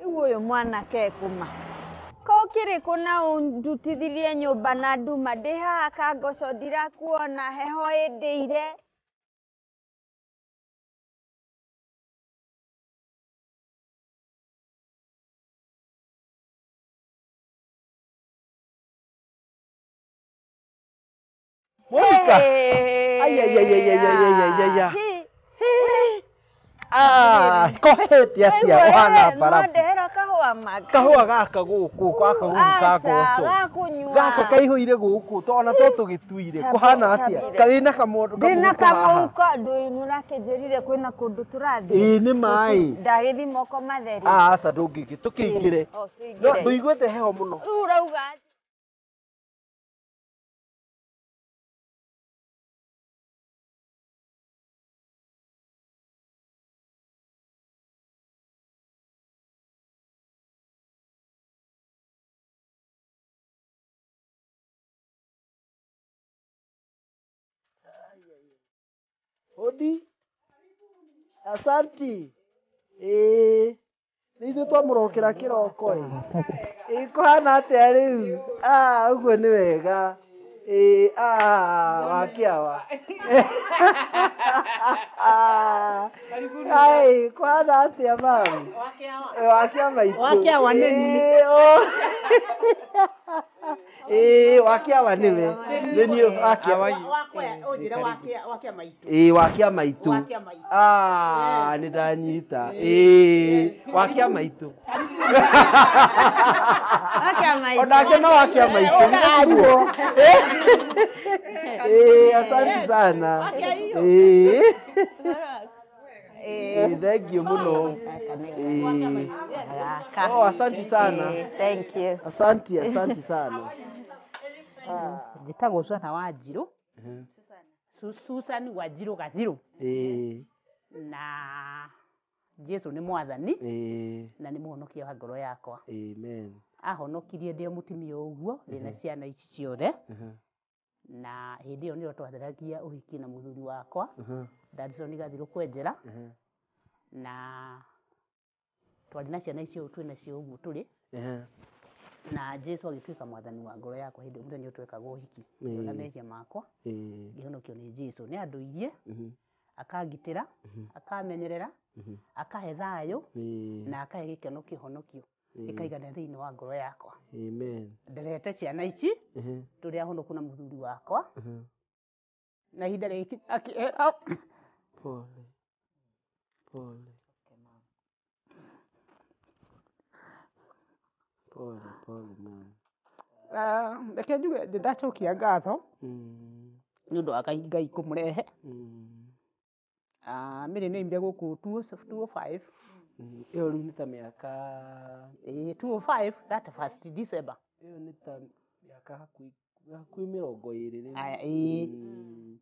Rĩu ũyũ mwanake ekũma. Ko kĩrĩkũ na ũndutithirie nyũmba na nduma ndĩ haha kangoco ndirakuona heho ĩndĩire. Monica. Ai ai ai ai ai ai ai ai ai. Ah, kohete atia ũhana barabu. Ndehera kahũa maka. Kahũa gaka gũkũ gaka gũkũ ka ngoco. Gakũnyua. Gaka kaihũire gũkũ to ona to tũgĩtuire. Kũhana atia? Karĩ na kamũndũ Ndĩna kamũhuko ndũĩ mũrakĩnjĩrire kwĩna kũndũ tũrathiĩ. Ĩĩ nĩ maĩ. Ndagĩthiĩ moko matheri. Aca ndũngĩngĩ tũkĩingĩre. O, tũingĩre. Ndũiguĩte heho mũno. Rĩu ũrauga Hodi. Asanti. Ĩĩ. Nĩ ithuĩ twamũrokera kĩroko ĩ. Ĩĩ kũhana atĩa rĩu? Ah, ũguo nĩ wega. Ĩĩ, ah, wakĩawa. Ai, kũhana atĩa mami? Wakĩa maitũ. Wakĩawa nĩ niĩ. Ĩĩ, oh. Ĩĩ, wakĩawa nĩwe. Nĩ niĩ wakĩawa. Ĩĩ, wakĩa maitũ. Ah, nĩ ndanyita. Ĩĩ, wakĩa maitũ. Wakĩa maitũ. Onake no wakĩa maitũ. Nĩguo. Ĩĩ, asante sana. Ĩĩ. Ĩĩ, thank you mũno. Ĩĩ. Gaka. Oh, asante sana. Thank you. Asante, asante sana. Njĩtagwo Susan Wanjirũ. Susan Wanjirũ Gathirũ. Ĩĩ. Na Jesu nĩ mwathani Ĩĩ. na nĩ mũhonokia wa ngoro yakwa. Amen. Ahonokirie ndĩ o mũtumia ũguo ndĩna ciana ici ciothe. Na hĩndĩ ĩyo nĩyo twatheragia ũhiki na mũthuri wakwa Danson Gathirũ Kwenjera. Na twarĩ na ciana icio twĩ nacio ũguo tũrĩ. Na Jesu agĩtuĩka mwathani wa ngoro yakwa hĩndĩ ĩyo mũthenya ũyũ twekaga ũhiki. Ngĩona mehia makwa ngĩhonokio nĩ Jesu. Nĩ andũirie akangitĩra akamenyerera akahe thayũ na akahe gĩkeno kĩhonokio gĩkaigana thĩinĩ wa ngoro yakwa. Amen. Nderete ciana ici tũrĩ ahonoku na mũthuri wakwa na ihinda rĩngĩ akĩhera. Pole. Pole. Pole, pole mama. Reke njuge nĩ ndacokia ngatho nĩ ũndũ wa Ngai kũmũrehe. Mary nĩ oimire gũkũ 205. Ĩyo rĩu nĩ ta mĩaka Ĩĩ, 205 that first December. Ĩyo nĩ ta mĩaka hakuhĩ 20 rĩu. Aya, ĩĩ.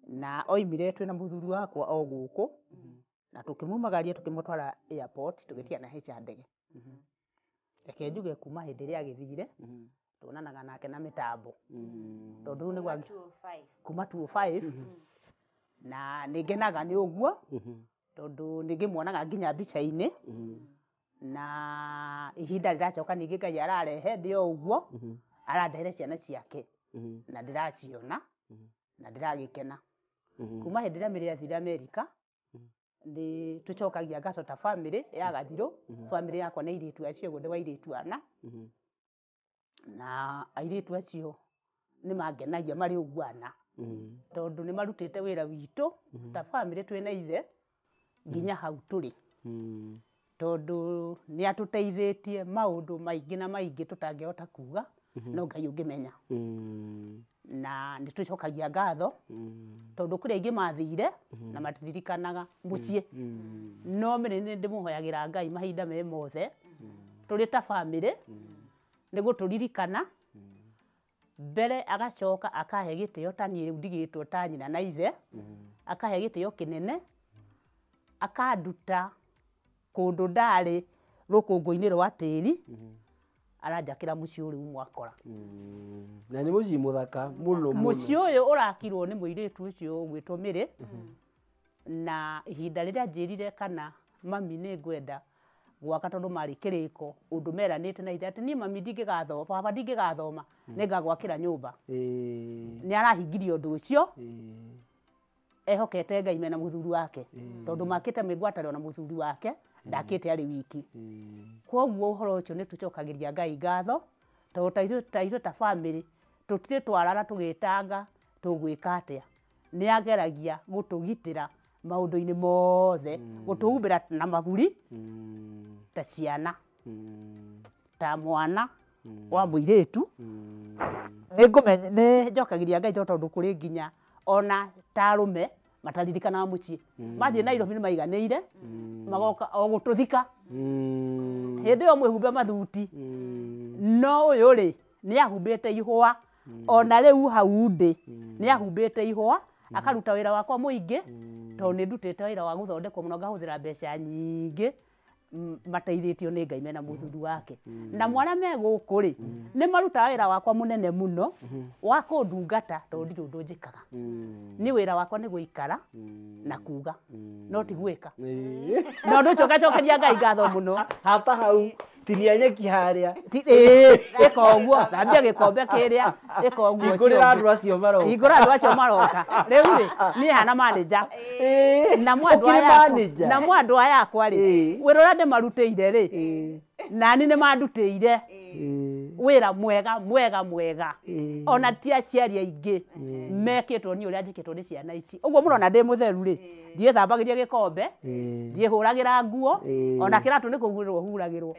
Na oimire twĩna mũthuri wakwa o gũkũ na tũkĩmumagaria tũkĩmũtwara airport tũgĩtiga na haica ndege. Reke njuge kuma hĩndĩ ĩrĩa agĩthire tuonanaga nake na mĩtambo tondũ rĩu nĩguo kuma 205 na nĩ ngenaga nĩ ũguo tondũ nĩ ngĩmuonaga nginya mbica-inĩ na ihinda rĩracoka ningĩ Ngai ararehe ndĩ o ũguo arandehere ciana ciake na ndĩraciona na ndĩragĩkena. Kuma hĩndĩ ĩrĩa Mary athire Amerika nĩ tũcokagia ngatho ta family ya Gathirũ. Family yakwa nĩ airĩtu acio ũguo ndĩ wa airĩtu ana na airĩtu acio nĩ mangenagia marĩ ũguo ana tondũ nĩ marutĩte wĩra witũ ta family twĩna ithe nginya hau tũrĩ tondũ nĩ atũteithĩtie maũndũ maingĩ na maingĩ tũtangĩhota kuga no Ngai ũngĩmenya. Na nĩ tũcokagia ngatho tondũ kũrĩ aingĩ mathire na matiririkanaga mũciĩ no Mary nĩ ndĩmũhoyagĩra Ngai mahinda me mothe tũrĩ ta family nĩ gũtũririkana mbere agacoka akahe gĩtĩo ta niĩ rĩu ndigĩtwo ta nyina na ithe akahe gĩtĩo kĩnene akanduta kũndũ ndarĩ rũkũngũ-inĩ rwa tĩri aranjakĩra mũciĩ ũyũ rĩu mwakora. Na nĩ mũciĩ mũthaka mũno mũno. Mũciĩ ũyũ ũrakirwo nĩ mũirĩtu ũcio ũgwĩtwo Mary na ihinda rĩrĩa njĩrire kana mami nĩ ngwenda Gwaka tondũ marĩ kĩrĩko ũndũ meranĩte na ithe atĩ niĩ mami ndingĩgathoma, baba ndingĩgathoma, nĩngagwakĩra nyũmba. Nĩ arahingirie ũndũ ũcio ehokete Ngai mena mũthuri wake, tondũ makĩte mĩgwatanĩro na mũthuri wake, ndakĩte arĩ wiki. Kwoguo ũhoro ũcio nĩ tũcokagĩria Ngai ngatho, tondũ ta ithuĩ ta bamĩrĩ tũtirĩ twarara tũgĩtanga tũgwĩka atĩa. Nĩ ageragia gũtũgitĩra maũndũ-inĩ mothe, gũtũhumbĩra na maburi ta ciana, ta mwana wa mũirĩtu. Nĩ njokagĩria Ngai tondũ kũrĩ nginya ona ta arũme mataririkanaga mũciĩ. Mathiĩ Nairobi nĩ maiganĩire, magoka o gũtũthika. Hĩndĩ ĩyo mwĩhumbe mathuti. No ũyũ rĩ, nĩ ahumbĩte ihũa, ona rĩu hau ndĩ, nĩ ahumbĩte ihũa, akaruta wĩra wakwa mũingĩ, tondũ nĩ ndutĩte wĩra wa gũthondekwo mũno ngahũthĩra mbeca nyingĩ, mateithĩtio nĩ Ngai mena mũthuri wake. Na mwana me gũkũ rĩ, nĩ marutaga wĩra wakwa mũnene mũno wa kũndungata tondũ ndirĩ ũndũ njĩkaga. Nĩ wĩra wakwa nĩ gũikara na kuga, no ti gwĩka. Na ũndũ ũcio ngacokeria Ngai ngatho mũno. Hata hau tinia nyeki harĩa. Ĩka ũguo, thambia gĩkombe kĩrĩa, ĩka ũguo. Hingũrĩra andũ acio maroka. Hingũra andũ acio maroka. Rĩu rĩ, niĩ hana manager. Na mwandũ aya akwa rĩ, wĩra ũrĩa ndĩmarutĩire rĩ, nani nĩ mandutĩire wĩra mwega mwega mwega. Ona ti aciari aingĩ mekĩtwo nĩ ũrĩa njĩkĩtwo nĩ ciana ici. Ũguo mũrona ndĩ mũtheru rĩ, ndiĩthambagĩria gĩkombe, ndiĩhũragĩra nguo, ona kĩratũ nĩ kũhurĩrwo huragĩrwo.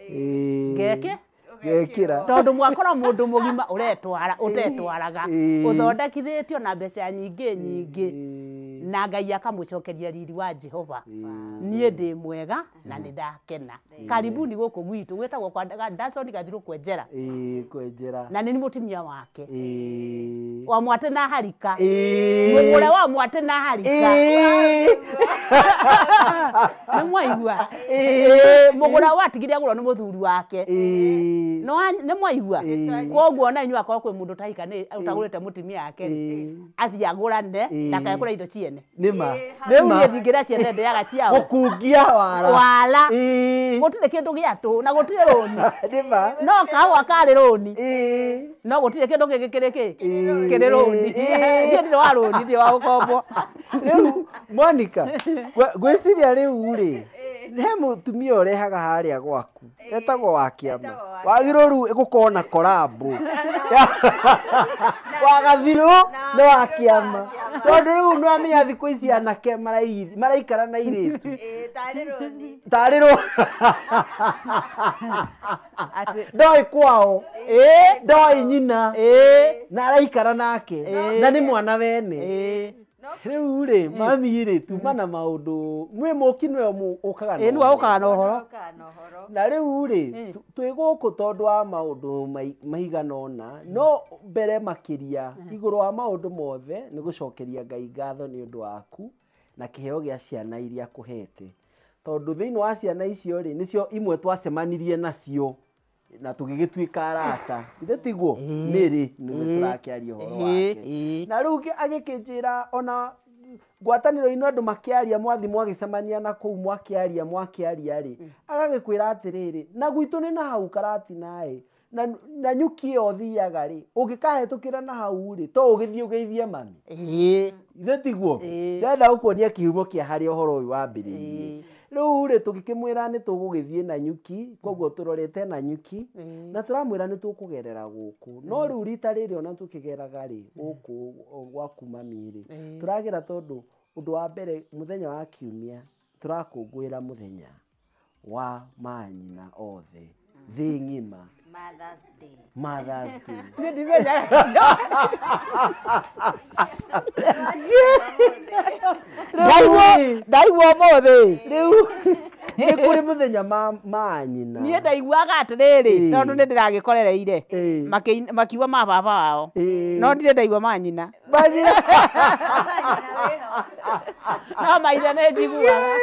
Ngeke? Ngekĩra. Tondũ mwakora mũndũ mũgima ũretwara, ũtetwaraga, ũthondekithĩtio na mbeca nyingĩ nyingĩ, na Ngai akamũcokeria riri wa Jehova. Niĩ ndĩ mwega na nĩ ndakena. Karibuni gũkũ gwitũ gwĩtagwo kwa Danson Gathirũ Kwenjera. Kwenjera. Na nĩ mũtumia wake. Wa mwate na harika. Mũgũre wa mwate na harika. Nĩ mwaigua. Mũgũre watigire agũrwo nĩ mũthuri wake. No nĩ mwaigua. Kwoguo na inyuĩ akorwo kwĩ mũndũ ũtahika nĩ ũtagũrĩte mũtumia wake rĩ, athiĩ agũrane ndakae indo ciene. Nĩma. Rĩu niĩ ndingĩrĩa ciene ndĩaga ciao. Gũkungia wara. Wara. Gũtirĩ kĩndũ gĩa tũ na gũtirĩ rũni. Nĩma. No kahũa karĩ rũni. No gũtirĩ kĩndũ kĩngĩ kĩrĩ kĩ? Kĩrĩ rũni. Niĩ ndirĩ wa rũni, ndirĩ wa gũkombwo. Rĩu Monica, ngwĩciria rĩu rĩ, he mũtumia ũrehaga harĩa gwaku, etagwo wa kĩama. Wagĩrĩirwo rĩu gũkorwo na korambo. Wa Gathirũ na wa kĩama. Tondũ rĩu nĩ wamenya thikũ ici anake maraikara na airĩtu. Tarĩ rũni. Ndoĩ kwao, ndoĩ nyina, na araikara nake, na nĩ mwana wene. Rĩu rĩ, mami rĩ, tuma na maũndũ, mwĩ mũki nĩwe ũkaga na Nĩwe ũkaga na ũhoro. Na rĩu rĩ, twĩ gũkũ tondũ wa maũndũ maigana ũna, no mbere makĩria, igũrũ wa maũndũ mothe, nĩ gũcokeria Ngai ngatho nĩ ũndũ waku, na kĩheo gĩa ciana iria akũhete. Tondũ thĩinĩ wa ciana icio rĩ, nĩcio imwe twacemanirie nacio, na tũgĩgĩtuĩka arata. Ithe tiguo? Mĩrĩ nĩwe tũrakĩaria ũhoro wake. Na rĩu agĩkĩnjĩra ona ngwatanĩro-inĩ andũ makĩaria mwathi mwagĩcemania na kũu mwakĩaria mwakĩaria rĩ, agagĩkwĩra atĩrĩrĩ, na gwitũ nĩ na hau Karatina ĩ, na nyuki ĩyo ũthiaga rĩ, ũngĩkahetũkĩra na hau rĩ, to ũgĩthiĩ ũgeithie mami. Ithe tiguo? Ndĩrenda gũkuonia kĩhumo kĩa harĩa ũhoro ũyũ wambĩrĩirie. Rĩu rĩ, tũgĩkĩmwĩra nĩ tũgũgĩthiĩ na nyuki, koguo tũrorete na nyuki, na tũramwĩra nĩ tũkũgerera gũkũ. No rĩu rita rĩrĩ ona tũkĩgeraga rĩ, gũkũ gwaku mami rĩ, tũragera tondũ ũndũ wa mbere mũthenya wa kiumia tũrakũngũĩra mũthenya wa manyina othe thĩ ng'ima. Mother's Day. Mother's Day. Niĩ ndimenyaga icio. Ndaigua ũmũthĩ. Rĩu nĩ kũrĩ mũthenya ma nyina. Niĩ ndaiguaga atĩrĩrĩ, tondũ nĩ ndĩragĩkorereire, makiuga ma baba wao, no ndirĩ ndaigua ma nyina. Ma nyina. No maithe nĩ njiguaga.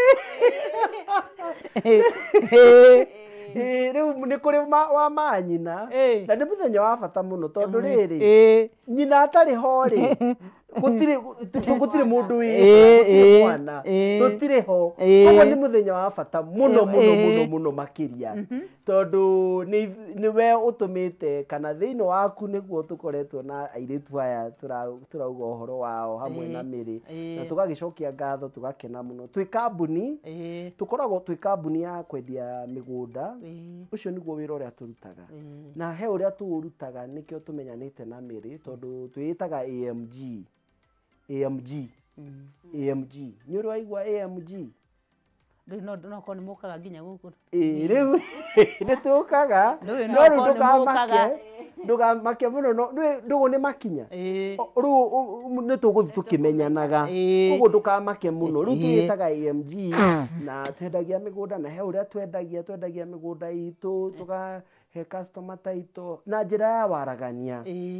Rĩu nĩ kũrĩ wa ma nyina, na nĩ mũthenya wa bata mũno tondũ rĩrĩ, nyina atarĩ ho rĩ, Gũtirĩ mũndũ wĩ mwana tũtirĩ ho. Koguo nĩ mũthenya wa bata mũno mũno mũno mũno makĩria tondũ nĩwe ũtũmĩte kana thĩinĩ waku nĩguo tũkoretwo na airĩtu aya tũrauga ũhoro wao hamwe na Mary na tũgagĩcokia ngatho tũgakena mũno. Twĩ kambuni tũkoragwo twĩ kambuni ya kwendia mĩgũnda, ũcio nĩguo wĩra ũrĩa tũrutaga na he ũrĩa tũũrutaga nĩkĩo tũmenyanĩte na Mary tondũ twĩĩtaga AMG. AMG. AMG. Nĩ ũrĩ waigua AMG? Rĩu no korwo nĩ mũkaga nginya gũkũ. Ĩĩ rĩu nĩ tũkaga no rĩu ndũkamake mũno ndũgũ nĩ makinya. Rĩu nĩ tũgũthiĩ tũkĩmenyanaga koguo ndũkamake mũno. Rĩu twĩĩtaga AMG na twendagia mĩgũnda na he ũrĩa twendagia mĩgũnda itũ tũkahe customer title na njĩra ya waragania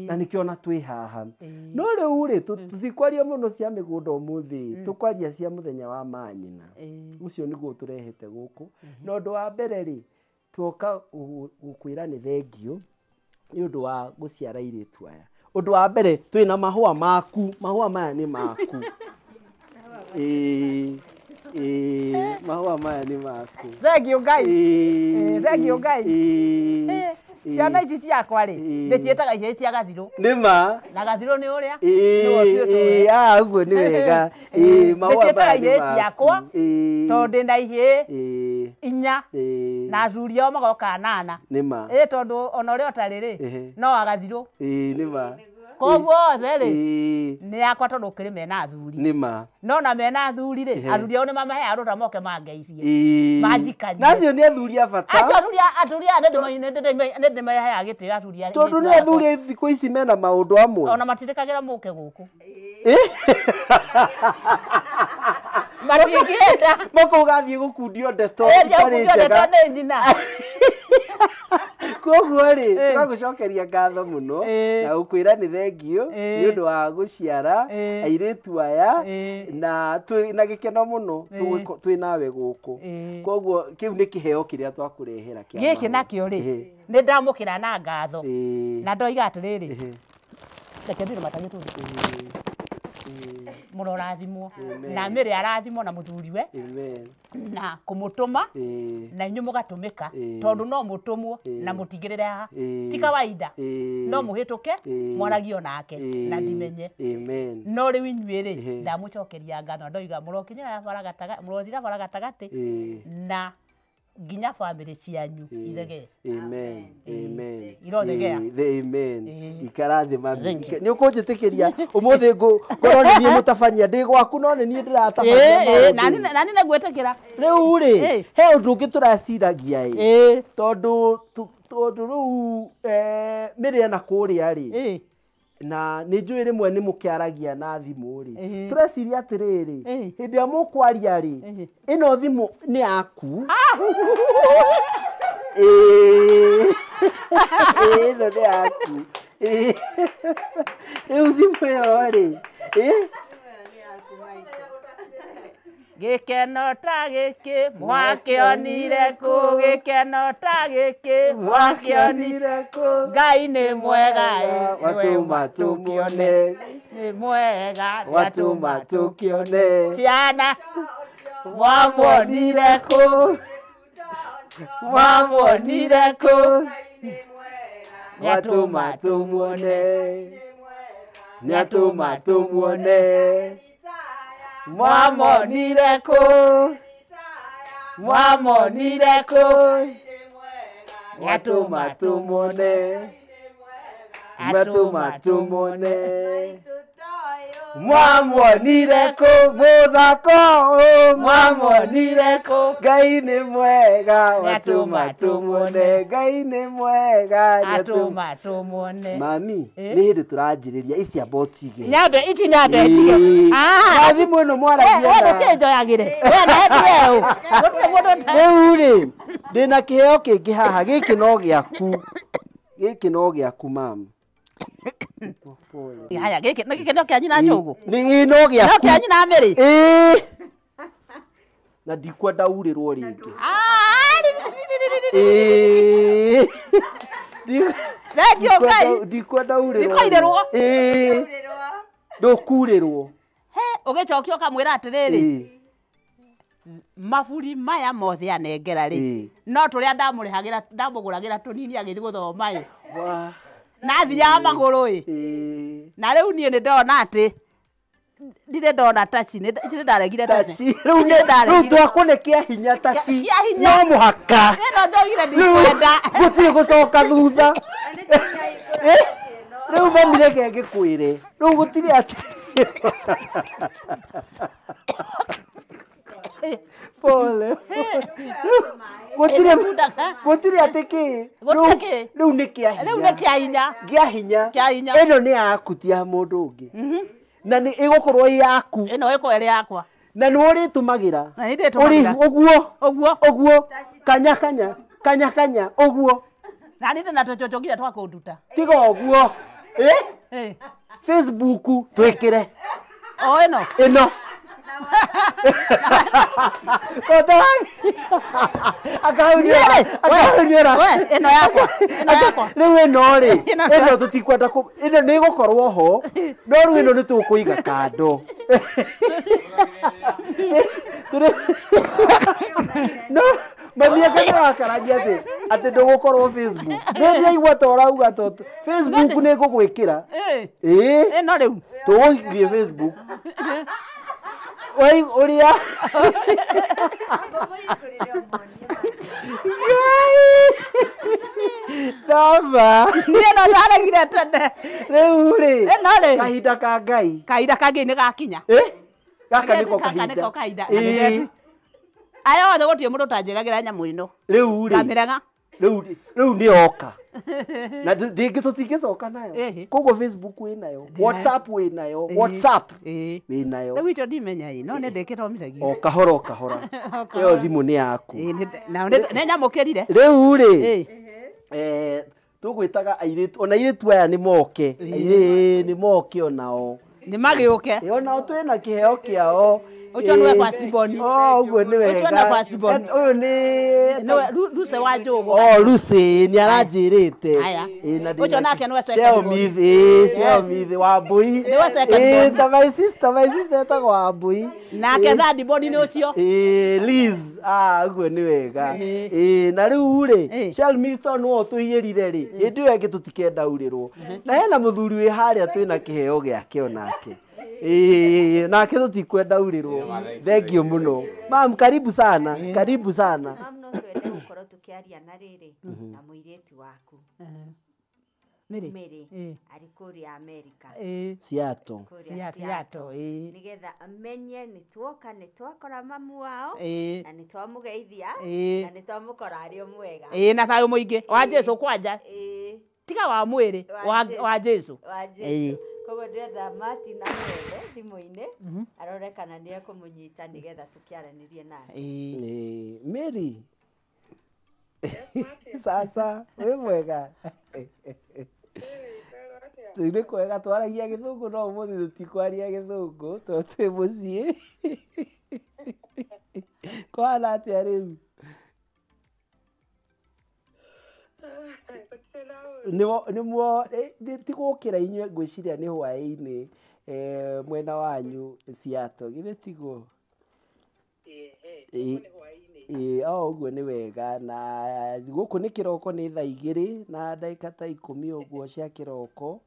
na nĩkĩo ona twĩ haha. No rĩu rĩ tũtikwaria mũno cia mĩgũnda ũmũthĩ, tũkwaria cia mũthenya wa manyina. Ũcio nĩguo tũrehete gũkũ. Na ũndũ wa mbere rĩ tuoka gũkwĩra nĩ thengiũ nĩ ũndũ wa gũciara airĩtu aya. Ũndũ wa mbere twĩna mahũa maku, mahũa maya nĩ maku. Mahũa maya nĩ maku. Thengiũ Ngai. Thengiũ Ngai. Ciana ici ciakwa rĩ ndĩciĩtaga ihĩĩ cia gathirũ. Nĩ ma. Na gathirũ nĩ ũrĩa? Ũguo nĩ wega. Mahũa maya nĩ ihĩĩ ciakwa tondũ ndĩna ihĩĩ inya na athuri ao magoka anana. Nĩ ma. Tondũ ona ũrĩa ũtarĩ rĩ no agathirũ. Nĩ ma. Koguo othe rĩ nĩ yakwa tondũ ũkĩrĩ mena athuri. Nĩ ma. No na mena athuri rĩ athuri ao nĩ mamaheaga rũtha moke mangeicie. Manjikarie. Na acio nĩ athuri a bata. Acio athuri aya nĩ ndĩmaheaga gĩtĩo athuri aya. Tondũ nĩ athuri thikũ ici mena maũndũ amwe. Ona matitĩkagĩra mũke gũkũ. Matingĩenda. Moka ũgathiĩ gũkundio ndeto itarĩ njega. Nĩ nyina. Koguo rĩ tũragũcokeria ngatho mũno na gũkwĩra nĩ thengiũ nĩ ũndũ wa gũciara airĩtu aya na twĩ na gĩkeno mũno twĩ nawe gũkũ. Koguo kĩu nĩ kĩheo kĩrĩa twakũrehera kĩa gĩkĩ nakĩo rĩ nĩ ndamũkĩra na ngatho na ndoiga atĩrĩrĩ reke ndĩrĩ matagĩtũ mũrorathimwo na Mary arathimwo na mũthuriwe na kũmũtũma na inyuĩ mũgatũmĩka tondũ no mũtũmwo na mũtingĩrĩre haha ti kawaida no mũhĩtũke mwaragio nake na ndimenye. No rĩu inyuĩ rĩ ndamũcokeria ngano ndoiga mũrokinyĩra bara gatagatĩ mũrothira bara gatagatĩ na nginya bamĩrĩ cianyu ithegee. Amen. Amen. Irothegea. Amen. Ikara thĩ mami. Nĩ ũkũnjĩtĩkĩria ũmũthĩ ngorwo nĩ niĩ mũtabania ndĩ gwaku no nĩ niĩ ndĩratabania maũndũ. Na nĩ ngwĩtĩkĩra. Rĩu rĩ he ũndũ ũngĩ tũraciragia ĩ tondũ rĩu Mary ena kũrĩa rĩ na nĩ njũĩ rĩmwe nĩ mũkĩaragia na thimũ rĩ tũreciria atĩrĩrĩ hĩndĩ ĩrĩa mũkwaria rĩ ĩno thimũ nĩ yaku. Ĩno nĩ yaku. Rĩu thimũ ĩyo rĩ Gĩkeno ta gĩkĩ mwakĩonire kũ, gĩkeno ta gĩkĩ mwakĩonire kũ, Ngai nĩ mwega watũma tũkĩone, nĩ mwega watũma tũkĩone, ciana mwamuonire kũ, mwamuonire kũ, watũma tũmuone, nĩatũma tũmuone. Mwamonire kũ, mwamonire kũ, nĩatũma tũmuone, nĩatũma tũmuone. Mwamuonire kũ, mũthako ũyũ, mwamuonire kũ, Ngai nĩ mwega, watũma tũmuone, Ngai nĩ mwega, nĩatũma tũmuone. Mami, nĩ hĩndĩ tũranjĩrĩria ici amba ũtige. Nyambe, ici nyambe ntige. Na thimũ ĩno mwaragia na. We ndũkĩnjoyagĩre. We na we ũ. Gũtirĩ mũndũ ũta. Rĩu rĩ, ndĩna kĩheo kĩngĩ haha, gĩkĩ no gĩaku. Gĩkĩ no gĩaku mami. Haya, gĩkĩ gĩkĩ no kĩa nyina Njũgũ. Nĩ no gĩaku. No kĩa nyina Mary. Ĩĩ. Na ndikwenda urĩrwo rĩngĩ. Ĩĩ. Thengiũ Ngai. Ndikwenda urĩrwo. Ndikairĩrwo. Ĩĩ. Ndũkurĩrwo. He ũgĩcokia ũkamwĩra atĩrĩrĩ maburi maya mothe anengera rĩ no tũrĩa ndamũrĩhagĩra ndamũgũragĩra tũnini agĩthiĩ gũthoma ĩ na athiaga magũrũ ĩ na rĩu niĩ nĩ ndona atĩ ndirĩ ndona taci ici nĩ ndaregire taci rĩu twakũne kĩa hinya taci no mũhaka ĩno ndoigire ndikwenda gũtirĩ gũcoka thutha rĩu mami reke ngĩkwĩre rĩu gũtirĩ atĩ pole gũtirĩ atĩ kĩ rĩu nĩ kĩa hinya rĩu nĩ kĩa hinya kĩa hinya ĩno nĩ yaku ti ya mũndũ ũngĩ na nĩ ĩgũkorwo ĩ yaku ĩno ĩkorwo ĩrĩ yakwa na nĩ ũrĩtũmagĩra ũrĩ ũguo ũguo ũguo kanya kanya kanya kanya ũguo na nĩ na tũcũcũ nginya twa kũnduta tiga ũguo Facebook twĩkĩre o ĩno ĩno ĩno yakwa rĩu ĩno rĩ ĩno tũtikwenda ĩno nĩ ĩgũkorwo ho no rĩu ĩno nĩ tũkũiga kando no mami akaragia atĩ atĩ ndũgũkorwo Facebook nĩ ndĩraigua ta ũrauga to Facebook nĩ ngũgwĩkĩra ĩno rĩu tũgũthiĩ Facebook Oi, ũrĩa Ndamba niĩ no ndaregire tene rĩu rĩ ĩno rĩ kahinda ka Ngai kahinda ka Ngai nĩ gakinya gaka nĩko kahinda aya othe gũtirĩ mũndũ ũtanjĩkagĩra nyamũ ĩno rĩu rĩ ngamĩrega rĩu nĩ yoka na ndĩngĩ tũtingĩcoka nayo koguo Facebook wĩnayo WhatsApp wĩnayo WhatsApp wĩnayo rĩu icio ndimenya ĩ no nĩ ndĩkĩthomithagia o kahora o kahora ĩyo thimũ nĩ yaku nĩ nyamũkĩrire rĩu rĩ tũgwĩtaga airĩtu ona airĩtu aya nĩ moke nĩ moke onao nĩ magĩũke onao twĩna kĩheo kĩao Ũcio nĩwe first born. Oh, ũguo nĩ wega. Ũcio nĩ first born. Ũyũ nĩ Lucy wa Njũgũ. Oh, Lucy nĩ aranjĩrĩte. Ũcio nake nĩwe second born. Sheo Mithi Wambui. Nĩwe second born. Ta my sister etagwo Wambui. Nake third born nĩ ũcio. Liz. Ah, ũguo nĩ wega. Na rĩu rĩ, Sheo Mithi tondũ nĩwe ũtũiyĩrire rĩ, hĩndĩ ĩyo ĩngĩ tũtikenda urĩrwo. Na hena mũthuri wĩ harĩa twĩna kĩheo gĩake onake. Nake tũtikwenda urĩrwo. Thank you mũno. Mam, karibu sana. Karibu sana. Mam, no twende gũkorwo tũkĩaria na rĩrĩ na mũirĩtu waku. Mary. Arĩ kũrĩa America. Seattle. Seattle. Nĩgetha amenye nĩ tuoka nĩ twakora mamu wao na nĩ twamũgeithia na nĩ twamũkora arĩ o mwega. Na thayũ mũingĩ wa Jesu kwanja. Tiga wa mwĩrĩ wa Jesu. Wa Jesu. Koguo ndĩrenda Martin amwethe thimũ-inĩ arore kana nĩ ekũmũnyita nĩgetha tũkĩaranĩrie nake. Mary. Sasa wĩ mwega. Nĩ kwega twaragia gĩthũngũ no ũmũthĩ tũtikwaria gĩthũngũ tondũ twĩ mũciĩ. Kũhana atĩa rĩu? Nĩ tigũkĩra inyuĩ ngwĩciria nĩ hwaĩ-inĩ mwena wanyu Seattle githĩ tiguo? O ũguo nĩ wega na gũkũ nĩ kĩroko nĩ thaa 2 na ndagĩka ta 10 ũguo cia kĩroko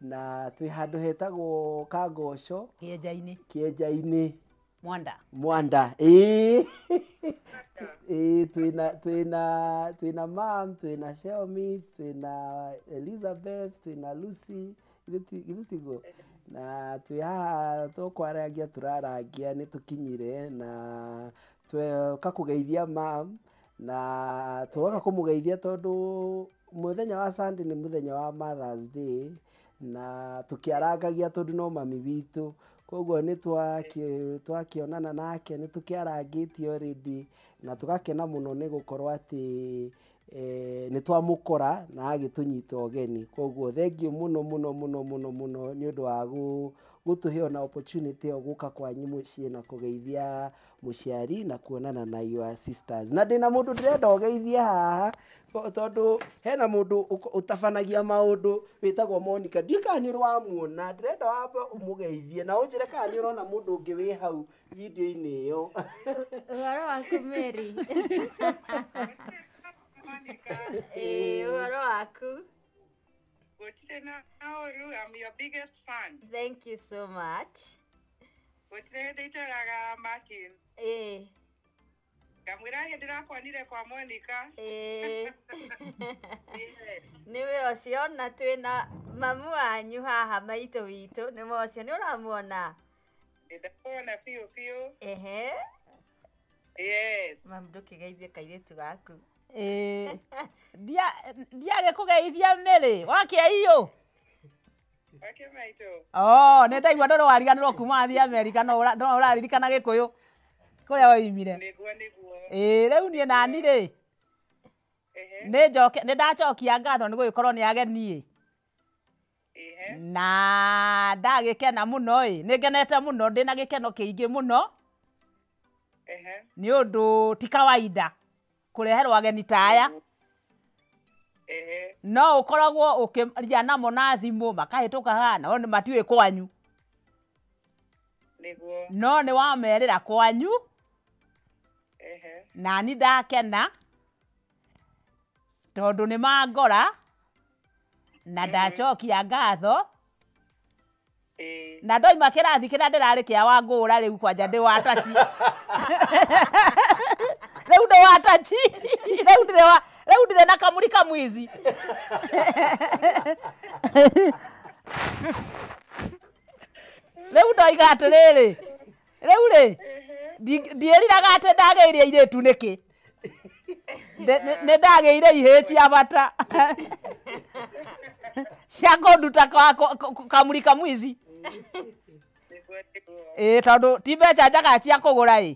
na twĩ handũ hetagwo Kangoco Kĩenja-inĩ Mwanda twĩna mam, twĩna Xiaomi, twĩna Elizabeth, twĩna Lucy githĩ tiguo? Na twĩ haha tũkwaragia tũrarangia nĩ tũkinyire na tweka kũgeithia mam na tũroka kũmũgeithia tondũ mũthenya wa Sunday nĩ mũthenya wa Mother's Day na tũkĩarangagia tondũ no mami witũ koguo nĩ twakĩonana nake nĩ tũkĩarangĩtie already na tũgakena mũno nĩ gũkorwo atĩ Nĩ twamũkora na agĩtũnyita ũgeni, koguo thengiũ mũno mũno mũno mũno mũno nĩ ũndũ wa gũtũhe ona opportunity ĩyo gũka kwanyu mũciĩ na kũgeithia mũciari na kuonana na your sisters. Na ndĩna mũndũ ndĩrenda ũgeithie haha tondũ hena mũndũ ũtabanagia maũndũ wĩtagwo Monica. Ndiũĩ kana nĩ ũrĩ wamuona, ndĩrenda wambe ũmũgeithie na ũnjĩre kana nĩ ũrona mũndũ ũngĩ wĩ hau video-inĩ ĩyo. Ũhoro waku Mary? Ĩĩ, ũhoro waku? Gũtirĩ na ũru, I'm your biggest fan. Thank you so much. Gũtirĩ hĩndĩ iteraga Martin. Ĩĩ. Ngamwĩra hĩndĩ ndĩrakuonire kwa Monica. Ĩĩ. Nĩwe ũcio, na twĩna mamu wanyu haha maitũ witũ, nĩwe ũcio, nĩ ũramuona? Nĩndakuona biũ biũ. Ehe. Yes. Mamu, ndũkĩgeithie kairĩtu gaku. Ĩĩ, ndiagĩkũgeithia Mary, wakĩa iyũ? Wake maitũ. Oh, nĩ ndaigua ndũrĩ wariganĩrwo kuma wathiĩ Amerika, no ũraririkana Gĩkũyũ kũrĩa woimire. Nĩguo nĩguo. Ĩĩ, rĩu niĩ nani rĩ, nĩ ndacokia ngatho nĩ gũgĩkorwo nĩ ageni ĩ. Na ndagĩkena mũno ĩ, nĩ ngenete mũno, ndĩna gĩkeno kĩingĩ mũno nĩ ũndũ ti kawaida kũreherwo ageni ta aya. No ũkoragwo ũkĩaria namo na thimũ makahĩtũka haha, no nĩ matiũĩ kwanyu. Nĩguo. No nĩ wamerĩra kwanyu. Nani ndakena tondũ nĩ mangora na ndacokia ngatho. Na ndoima kĩrathi kĩrĩa ndĩrarĩ kĩa Wangũra rĩu kwanja ndĩ wa tachi. Rĩu ndĩ wa tachi. Rĩu ndirĩ na kamuri kamwizi. Rĩu ndoiga atĩrĩrĩ, rĩu rĩ ndiĩriraga atĩ ndagĩire airĩtu nĩkĩ. Nĩ ndagĩire ihĩĩ cia bata cia kũnduta kamuri kamwizi. Ĩĩ, tondũ ti mbeca njagaga cia kũgũra ĩ,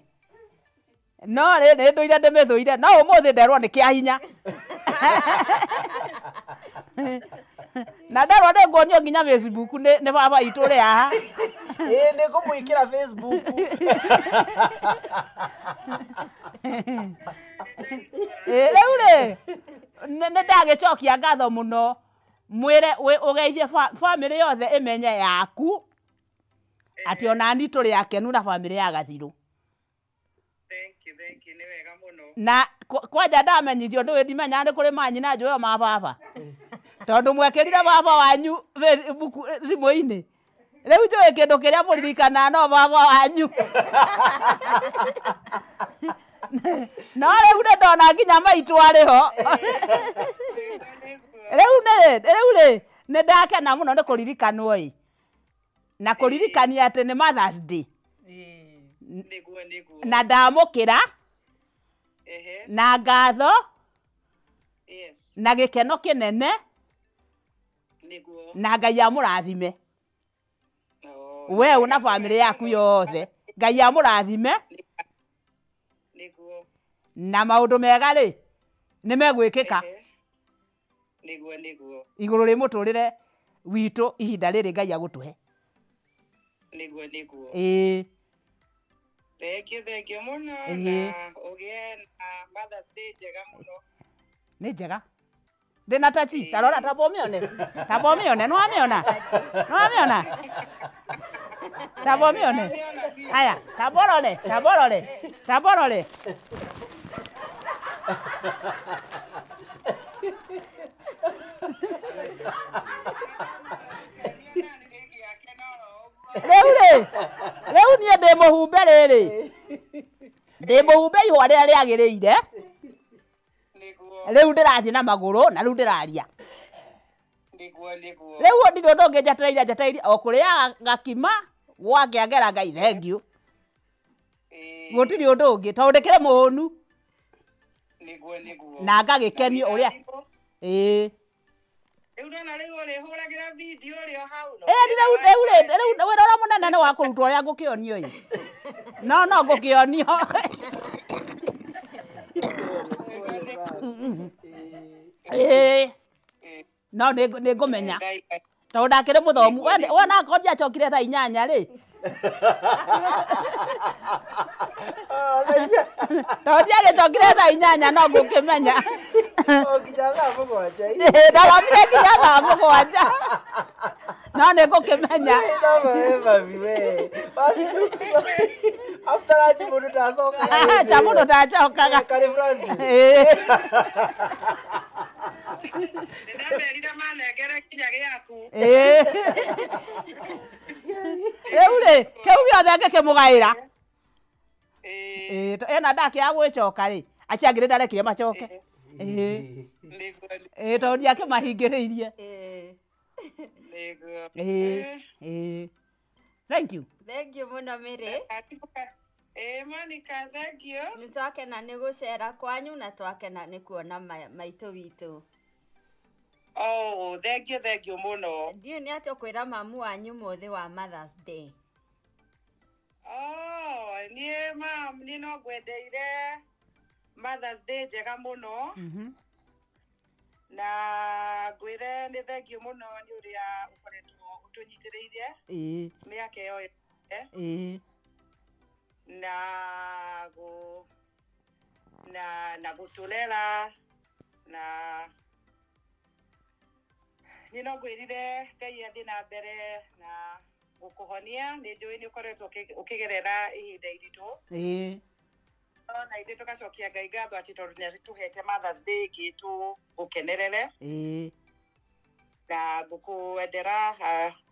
no rĩ nĩ ndũire ndĩmĩthũire, no ũmũthĩ nderwo nĩ kĩa hinya. Na nderwo nĩ nguonio nginya Facebook nĩ baba itũ ũrĩ haha. Ĩĩ, nĩ ngũmwĩkĩra Facebook. Ĩĩ, rĩu rĩ nĩ ndagĩcokia ngatho mũno, mwĩre ũgeithie bamĩrĩ yothe ĩmenye yaku atĩ ona ni tũrĩ akenu na bamĩrĩ ya Gathirũ. Thank you, thank you, nĩ wega mũno. Na kwanja ndamenyithio ndũĩ ndimenyaga nĩ kũrĩ manyina njũĩ ma baba, tondũ mwekĩrire baba wanyu Facebook thimũ-inĩ. Rĩu njũĩ kĩndũ kĩrĩa mũririkanaga no baba wanyu. No rĩu nĩ ndona nginya maitũ arĩ ho. Rĩu rĩ nĩ ndakena mũno nĩ kũririkanwo ĩ, na kũririkania atĩ nĩ Mother's Day. Nĩguo nĩguo. Na ndamũkĩra na ngatho na gĩkeno kĩnene Nĩguo. na Ngai amũrathime we na bamĩrĩ yaku yothe. Ngai amũrathime. Nĩguo. Na maũndũ mega rĩ nĩ megwĩkĩka. Nĩguo nĩguo. Igũrũ rĩ mũtũrĩre witũ ihinda rĩrĩ Ngai agũtũhe. Nĩguo nĩguo. Ĩĩ. Thank you, thank you mũno, na ũgĩe na Mother's Day njega mũno. Nĩ njega. Ndĩna tachi, tarora tamba ũmĩone. Tamba ũmĩone, nĩ wamĩona? Nĩ wamĩona? Tamba ũmĩone. Aya, tamba ũrore, tamba ũrore, tamba ũrore. Rĩu rĩ, rĩu niĩ ndĩ mũhumbe rĩrĩ. Ndĩ mũhumbe ihũa rĩrĩa rĩagĩrĩire. Rĩu ndĩrathiĩ na magũrũ na rĩu ndĩraria. Nĩguo nĩguo. Rĩu ndirĩ ũndũ ũngĩ njetereire, njetereire o kũrĩaga gakima gwakĩangera Ngai thengiũ. Gũtirĩ ũndũ ũngĩ tondũ ndĩkĩrĩ mũhũnu. Nĩguo nĩguo. Na ngagĩkenio ũrĩa. Ĩĩ. Rĩu ndona rĩu ũrĩhũragĩra video ũrĩ o hau. Ĩĩ, rĩu rĩu rĩu wĩra ũrĩa mũnene nĩ wa kũrutwo ũrĩa ngũkĩonio ĩ. No no ngũkĩonio. Ĩĩ no nĩ ngũmenya tondũ ndakĩrĩ mũthomu wona akorwo ndiacokire thaa 8 rĩ tondũ ndiagĩcokire thaa 8 no ngũkĩmenya nginya thaa 7 ndathomire nginya thaa 7 no nĩ ngũkĩmenya after lunch mũndũ ndacokaga acha mũndũ ndacokaga Karĩ Francis Nĩndamerire manengere nginya gĩaku. Rĩu rĩ kĩu gĩothe ngĩkĩmũgaĩra ena ndakĩaga gwĩcoka rĩ acio angĩ nĩndarekire macoke tondũ ndiakĩmahingĩrĩirie. Thank you. Thank you mũno Mary. Monica, thank you. Nĩ twakena nĩ gũcera kwanyu na twakena nĩ kuona maitũ witũ. Oh, thank you mũno. Ndiũĩ nĩ atĩa ũkwĩra mamu wanyu mũthĩ wa Mother's Day. Oh, niĩ mam, niĩ no ngwendeire Mother's Day njega mũno. Na ngwĩre nĩ thank you mũno nĩ ũrĩa ũkoretwo ũtũnyitĩrĩire mĩaka ĩyo yothe. Na gũtũrera na niĩ no ngwĩrire Ngai athiĩ na mbere na gũkũhonia nĩ njũĩ nĩ ũkoretwo ũkĩgerera ihinda iritũ. Na ithuĩ tũgacokia Ngai ngatho atĩ tondũ nĩ atũhete Mother's Day ĩngĩ tũgũkenerere. Na ngũkũendera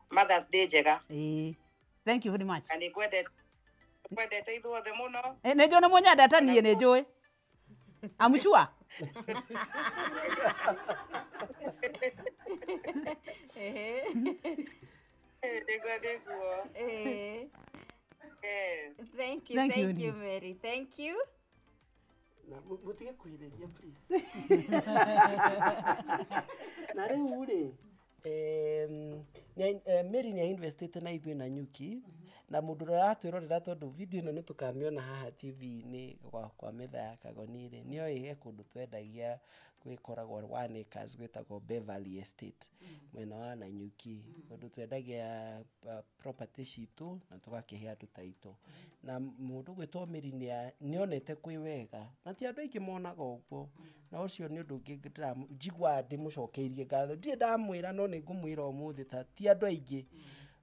Mother's Day njega. Thank you very much. Na nĩ ngwendete ithuothe mũno. Nĩ njũĩ nĩ mũnyendete niĩ nĩ njũĩ. Amuchua. Yes. Thank you, thank you, Mary. Thank you. Mutige kuhĩrĩria please. Na rĩu rĩ Mary nĩ ainvestĩte na ithuĩ na Nyuki na mũndũ ũrĩa ũratwĩrorera tondũ video ĩno nĩ tũkamĩona haha TV-inĩ kwa metha ya Kagoni rĩ nĩoĩ he kũndũ twendagia gwĩkoragwo 1 acres gwĩtagwo Beverly Estate mwena wa Nanyuki kũndũ twendagia property citũ na tũgakĩhe andũ taitũ na mũndũ ũgwĩtwo Mary nĩonete kwĩ wega na ti andũ aingĩ monaga ũguo na ũcio nĩ ũndũ ũngĩ njiguaga ndĩmũcokeirie ngatho ndirĩ ndamwĩra no nĩ ngũmwĩra ũmũthĩ ta ti andũ aingĩ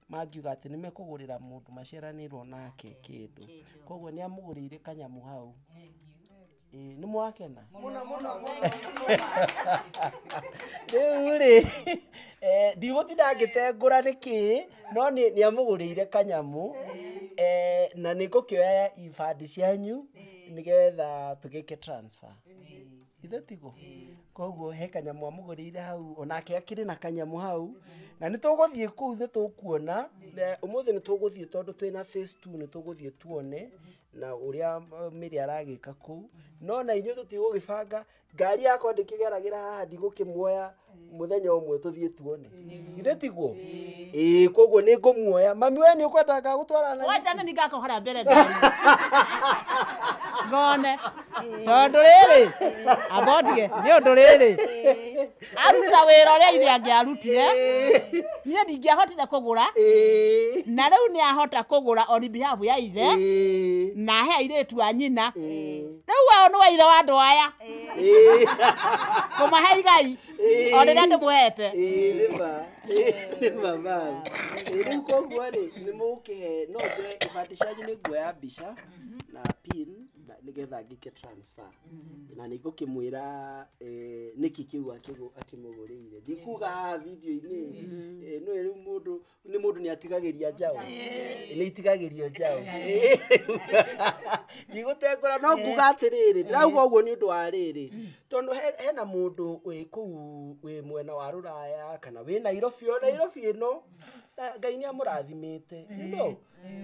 mangiuga atĩ nĩ mekũgũrĩra mũndũ maciaranĩirwo nake kĩndũ koguo nĩ amũgũrĩire kanyamũ hau. Nĩ mwakena mũno mũno. Rĩu rĩ ndigũtinda ngĩtengũra nĩkĩ no nĩ amũgũrĩire kanyamũ na nĩ ngũkĩoya ibandĩ cianyu nĩgetha tũgĩke transfer ithe tiguo koguo he kanyamũ amũgũrĩire hau onake akĩrĩ na kanyamũ hau na nĩ tũgũthiĩ kũu nĩ tũkuona ũmũthĩ nĩ tũgũthiĩ tondũ twĩna phase 2 nĩ tũgũthiĩ tuone na ũrĩa Mary aragĩka kũu no na inyuĩ tũtigũgĩbanga ngari yakwa ndĩkĩgeragĩra haha ndigũkĩmuoya mũthenya ũmwe tũthiĩ tuone ithe tiguo ĩĩ koguo nĩ ngũmuoya mami we nĩ ũkwenda ngagũtwara na wanja nĩ ngakũhora mbere ngone tondũ rĩrĩ ambotige nĩ ũndũ rĩrĩ aruta wĩra ũrĩa ithe angĩarutire niĩ ndingĩahotire kũgũra na rĩu nĩ ahota kũgũra on behalf ya ithe na he airĩtu a nyina rĩu wao nĩ wa ithe wa andũ aya kũmahe igai o rĩrĩa ndĩmũhete. Nĩ ma ma'am. Rĩu koguo rĩ nĩ mũgũkĩhe no njoe ibandĩ cianyu nĩ nguoya mbica na pin nĩgetha ngĩke transfer na nĩ ngũkĩmwĩra nĩkĩ kĩu akĩmũgũrĩire ndikuga haha video-inĩ nĩ rĩu mũndũ nĩ mũndũ nĩ atigagĩria njaũ nĩ itigagĩrio njaũ ndigũtengũra no nguga atĩrĩrĩ ndĩrauga ũguo nĩ ũndũ wa rĩrĩ tondũ hena mũndũ wĩ kũu wĩ mwena wa rũraya kana wĩ Nairobi o Nairobi ĩno Ngai nĩ amũrathimĩte you know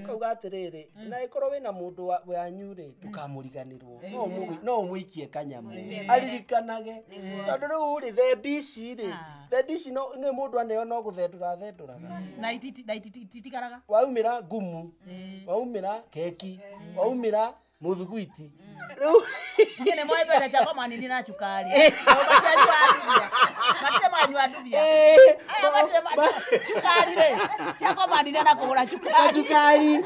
kauga atĩrĩrĩ na ĩkorwo wĩna mũndũ wanyu rĩ ndũkamũriganĩrwo no ũmũikie kanyamũ aririkanage tondũ rĩu rĩ thendi ici rĩ thendi ici nĩ mũndũ aneo no gũthendũra thendũraga na ititigaraga waumĩra ngumu waumĩra keki waumĩra Muthuguiti. Rĩu Niĩ nĩ moĩ mbere chakwa manini na cukari. Matianyua ndubia. Matirĩ manyua ndubia. Aya matirĩ cukari rĩ. Chakwa manini na kũgũra cukari. Cukari.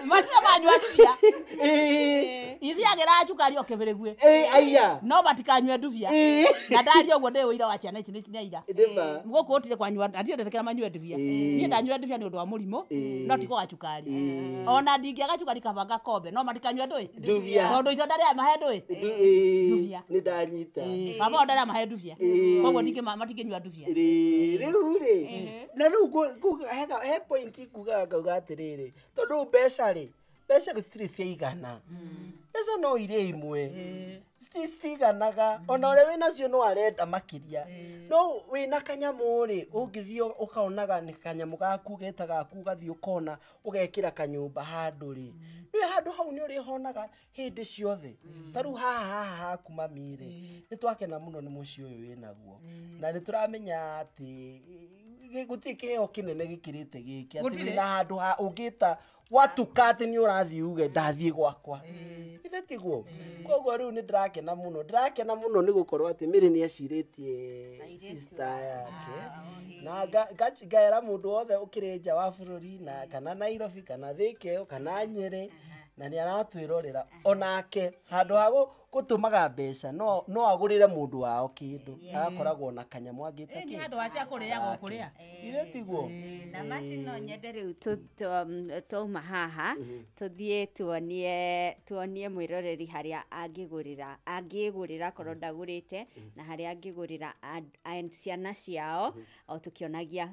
Matirĩ manyua ndubia. Iciagĩra cukari o kĩbĩrĩgue. Aya. No matikanyue ndubia. Na ndaria ũguo ndĩ ũira wa ciana ici nĩ aira. Ndĩma. Gũkũ gũtirĩ kwanyua, ndirĩ manyue ndubia. Niĩ ndanyua ndubia nĩ ũndũ wa mũrimũ, no ti kwaga cukari. Ona ndingĩaga cukari kaba ngakombe, no matikanyue ndũĩ. Ndubia. Tondũ icio ndarĩa mahe ndũĩ. Ndubia. Nĩ ndanyita. Baba ndarĩa mahe ndubia. Koguo matingĩnyua ndubia. Rĩu rĩ, na rĩu he point ngugaga ngauga atĩrĩrĩ, tondũ mbeca rĩ, mbeca gũtirĩ ciaigana. Mbeca no irĩ imwe. Citiganaga ona ũrĩa wĩnacio no arenda makĩria. No wĩna kanyamũ rĩ, ũngĩthiĩ ũkaonaga nĩ kanyamũ gaku geta gaku, ũgathiĩ ũkona ũgekĩra kanyũmba handũ rĩ, nĩwe handũ hau nĩ ũrĩhonaga hĩndĩ ciothe. Ta rĩu haha haku mami rĩ, nĩ twakena mũno nĩ mũciĩ ũyũ wĩnaguo. Na nĩ tũramenya atĩ gũtirĩ kĩheo kĩnene gĩkĩrĩte gĩkĩ, atĩ wĩna handũ ha ũngĩta watuka atĩ nĩ ũrathiĩ uge ndathiĩ gwakwa. Ithe tiguo. Koguo rĩu nĩ ndĩrakena mũno, ndĩrakena mũno nĩ gũkorwo atĩ Mary nĩ ecirĩtie sister yake. Na ngaera mũndũ wothe ũkĩrĩ nja wa bũrũri na kana Nairobi kana Thika kana Nyĩrĩ, na nĩ aratwĩrorera onake handũ ha gũtũmaga mbeca no agũrĩre mũndũ wao kĩndũ, agakoragwo na kanyamũ angĩta kĩndũ. Handũ ha cia kũrĩagwo kũrĩa. Ithe tiguo. Na Martin no nyende rĩu twauma haha tũthiĩ tuonie mwĩroreri harĩa angĩgũrĩra korwo ndagũrĩte, na harĩa angĩgũrĩra ciana ciao, o tũkĩonagia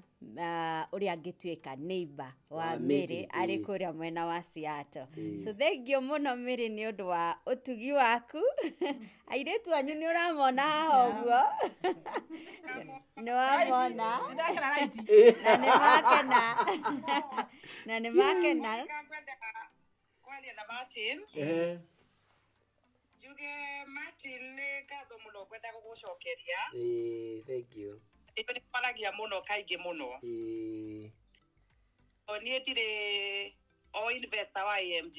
ũrĩa angĩtuĩka neighbor wa Mary arĩ kũrĩa mwena wa Seattle. So thank you mũno Mary nĩ ũndũ wa ũtugi waku. Airĩtu anyu nĩ ũramona haha ũguo. Nĩ wamona. Na nĩ makena. Na nĩ makena. Kwaria na Martin. Njuge Martin nĩ ngatho mũno ngwenda gũgũcokeria. Thank you. Nĩ kwaragia mũno kaingĩ mũno. Niĩ ndirĩ o investor wa AMG.